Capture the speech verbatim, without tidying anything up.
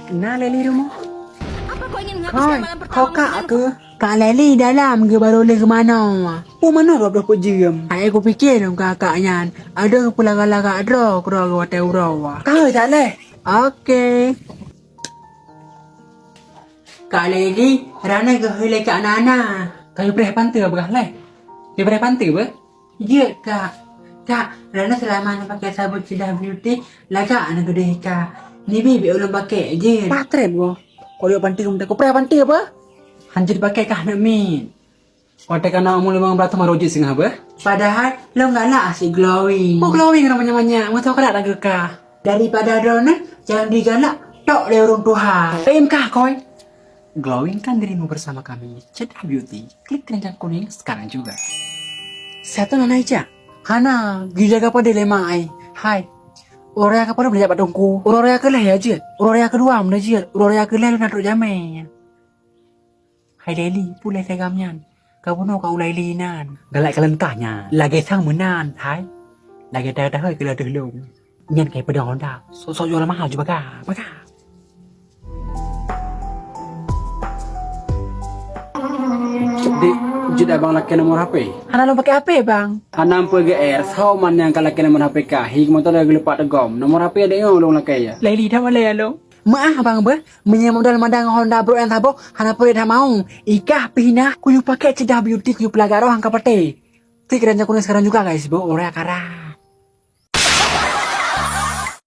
Na Leli rumoh? Apa kau ingin menghabiskan Koi, malam pertama kau kak ke? Kak Leli dalam ke baru leh ke mana? Oh, mana dua belas pojam? Hai, aku fikir dong kakak nyan. Ada ke pula galak droe, droe ke watèe uroe. Kau tak leh? Oke. Kak Leli, rana geuhôi lé Kak Nana. Kau preh pantai apa leh? Kau preh pantai apa? Jeuet, Kak. Kak, rana selama na pakai sabun Ceudah Beauty, lagak na geudeh, Kak. Nibi bi ulôn pakai jeuet. Patrep go. Kau lihat pantai kamu tak preh pantai apa? Hanjeuet pakai kah nak mit? Watèe kana umu limong blaih teuma rojit singoh beuh. Padahal lôn galak si glowing. Oh, glowing ramanya-manya, meutoh galak lagèe kah. Daripada droeneuh nyang digalak tok lé ureueng tuha. Tem kah koi? Glowing kan dirimu bersama kami. Ceudah Beauty. Klik keranjang kuning sekarang juga. Satu nana ija. Hana, gija ka pada lima ai. Hai. Uroe raya ka pada belajar bak tungku. Uroe raya ka lhèe ya jeuet. Uroe raya kedua meunan jeuet. Uroe raya ka lhèe lôn na trok jamèe. Hai Leli, pulai sagam nyan. Ka bunoe ka ulai li nan. Galak kalon kah nyan. Lagèe sang meunan, hai. Lagèe tahe-tahe keu lôn. Nyan kai peudong Honda. Sok-sok jual mahal ju baga. Baga. Dek, jeuet abang lakèe nomor H P? Hana lôn pakai H P, Bang. Hana peugah er, soe man nyang ka lakèe nomor H P kah? Hi motor dah geulupak teugom. Nomor H P adek nyoe lôn lakèe ya. Leli dah malèe ya lôn. Meu'ah bang beuh, meunyoe modal mada ngon Honda Bro nyang saboh hana peue that mau. Ikah pih nah, kuyue pakai Ceudah Beauty kuyue peulagak roh angka patéh. Tik keranjang kuning sekarang juga guys, beuh, uroe raya ka rhah.